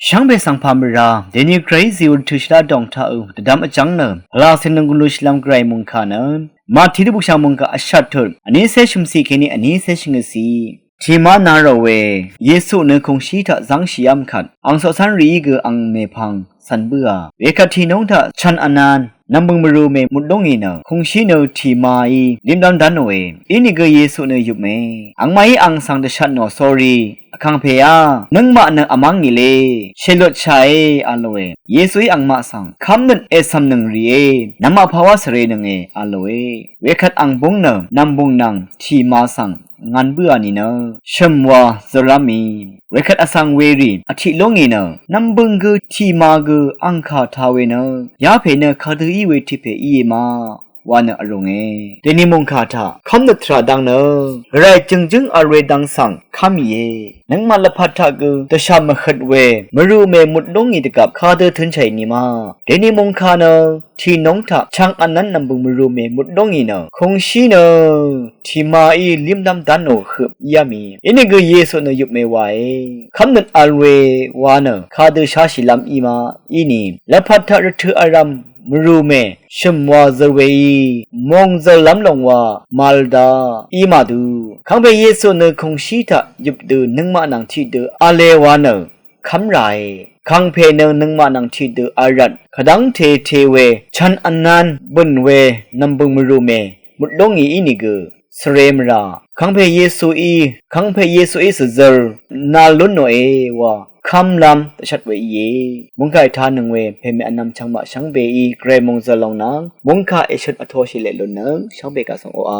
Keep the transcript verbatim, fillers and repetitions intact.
Shvngbe svng pà mvrá deni Gvray zíwur tø̀ shvlá dòng taq ø dvdvm vjv́ng nø vla sè nøng gvlu shvlvm Gvray mungkà nø Mati dvbukshà mungkà vshvt tut vní cé shø̀msì kèní vní cé shvngøtsi. Tìma nà rò we Yesu nø kùngshí taq zv́ngshì yv́m kvt ang coqcv́n rìí gø ang mèpvng cv̀n bǿà. Wekvt tìnúng taq chv̀n vnvn nv̀mbø̀ng mvrù mè mut lúngì nø kùngshí nø tìmaí límlv́m dv́nòe. Inìgø Yesu nø yupme, angmaqí ang svng dvshvtnò sórí vkàngpèá nøngmaq nø vmv́ng ngìlé shèlutshàe a lòe. Yesuí angmaq svng kv́mnøt ècv̀mnøng rìé, nv̀mmaq pàwá svrenønge a lòe. Wekvt ang búng nø nv̀mbùng nvng tìma svng ngv̄n bǿà nìnø shø̀m wa zø̀rv́mì. Wekvt vsvng werì vtiq lúngì nø nv̀mbø̀ng gø tìma gø angkà tā we nø yapè nø kadø í we tiqpè íe ma wa nø vrùnge. Dèni mungkà taq kv́mnøt tvrà dang nø Gvray jø̀ngjǿng vl we dang svng kv́mìe. Nøngmaq lvpat taq gø dvshà mvhøt we mvrù mè mut lúngì dvgvp kadø tø̄nshàì nìma. Dèni mungkà nø tìnúng taq chv̀ng vnvn nv̀mbø̀ng mvrù mè mut lúngì nø kùngshí nø tìmaí límlv́m dv́nò høp íá mì. Inìgø Yesu nø yupme wae. Kv́mnøt vl we wa nø kadø sháshìlv́m í ma. Inì lvpat taq rvtø̄ vrv̄m mvrù mè shø̀m wa zø̀r weí mòngzø̀rlv́m lòng wa màvl dá í màdø. Kàngpè Yesu nø kùngshí taq yøp dø nøngmaq nvng tiqdø v̄le wa nø kv́m ràe. Kàngpè nø nøngmaq nvng tiqdø vrvt kvdv́ngte te we chv̀n vnvn bø̀n we nv̀mbø̀ng mvrù mè mut lúngì inìgø svre mvrà. Kàngpè Yesuí, kàngpè Yesuí svzø̀r nal lún nòe wa kv́mlv́m dvshvt we íe. Mungkà ètánøng we pèmè vnvm chvngmaq shvngbeí Gvray mòngzø̀r lòng nvng mungkà èshøt vtoshì leq lunnøng shvngbe kaq svng oqà.